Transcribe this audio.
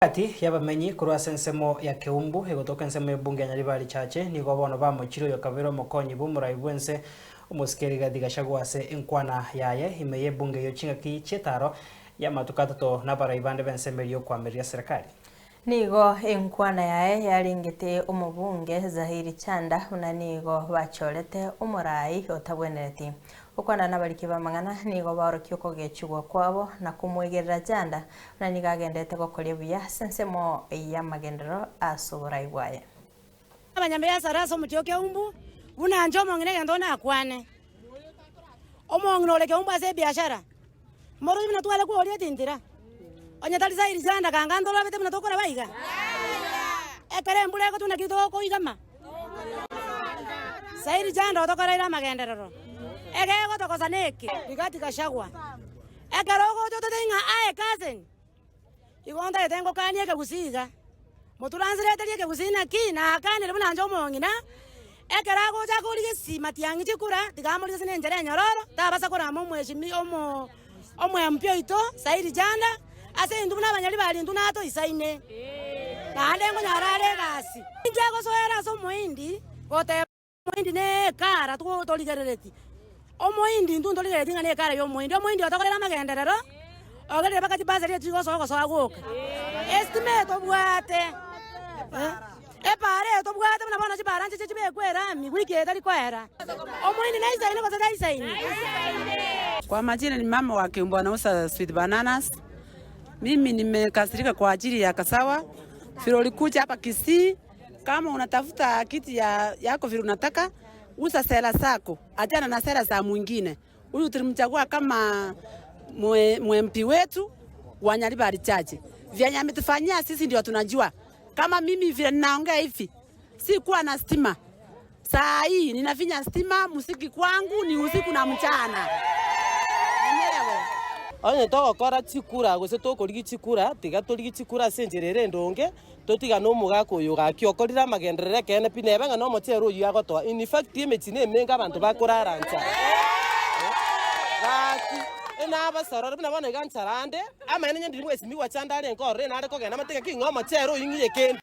Gati y'abamenyi korwa ase ensemo ya Keumbu egotoka ensemo y'ebunge ya Nyaribari Chache nigo bono bamochire oyokabere omokonyi bw'omorai bw'ense omosike Rigathi Gachagua ase enkwana yaye ime y'ebunge eyio chingaki chi'etaro y'amatuko atato nabarai bande b'ensemo eria y'okoamereria serikali. Nigo enkwana yaye yarengete omobunge Zahiri Chanda buna nigo bachorete omorai otabwenereti. Gokwana nabariki b'amang'ana nigo baorokia okogechigwa kwabo na komwegerera Chanda buna nigo agenderete gokoria buya ase ensemo y'amagenderero ase oborai bwaye. Abanyabiasara ase omochie o Keumbu, buna inche omong'ina egento nakwane. Omong'ina ore Keumbu ase ebiashara, moroche buna tware kworia etintira, onye tari Sairi Chanda kanga ntorobete buna tokoraba iga? Ekero embura egotwa naki tokoigama? Sairi Chanda otokoreire amagenderero, egegotokosa neke? Rigathi Gachagua. Ekero ogocha ototebie ng'a aye cousin, igo ntagete ngokanie ekegusii iga, motranslaterie ekegusii naki nakanire buna inche omong'ina, ekero agocha akorigia esima tiang'i chikura, tiga amorigie ase nenchera enyororo, tabasa korama omweshimi omo omo MP oito Saidi Janda, ase intwe buna abanyari baria intwe natoisaine, naende nkonyora are egasi. Inche gosoera ase omohindi goteba. Omohindi nekara torigerereti, omohindi intwe ntorigerereti ng'a nekara y'omohindi. Omohindi otokorera amagenderero, ogerire mpaka chibasari echi chigosoa ogosoa gwoka. Esitima eye tobwate, epaara eye tobwate buna bono chipaara nchiche chibekwe erami wiki eye tari koera. Omohindi naisaine gose taisaini? Kwa majina ni mama wa Keumbu anauza sweet bananas. Mimi nimekasirika kwa ajili ya Kasawa vile ulikuja hapa Kisii Kama unatafuta kiti ya yako vile unataka, uza sera zako, achana na sera za mwingine. Huyu tulimchagua kama mwe, MP wetu wa Nyaribari Chache. Vyenye ametufanyia sisi ndio tunajua. Kama mimi vile ninaongea hivi, sikuwa na stima. Saa hii ninafinya stima, muziki kwangu ni usiku na mchana. Enyewe. Onye togokora chikura gose tokorigia chikura, tiga torigie chikura ase enchera ere endonge, totigane omogaka oyo gaki okorire amagenderero ekeene pi, neba ng'a nomochere oyio agotoa. In fact emechie nemenge abanto bakorara nchara. Gaki enabasorore buna bono iga nchara ande, amaene onye ndiri mwesimigwa chande arenge ororo enare kogenda amate ng'a ki ng'a omochere oyio ng'iye kende.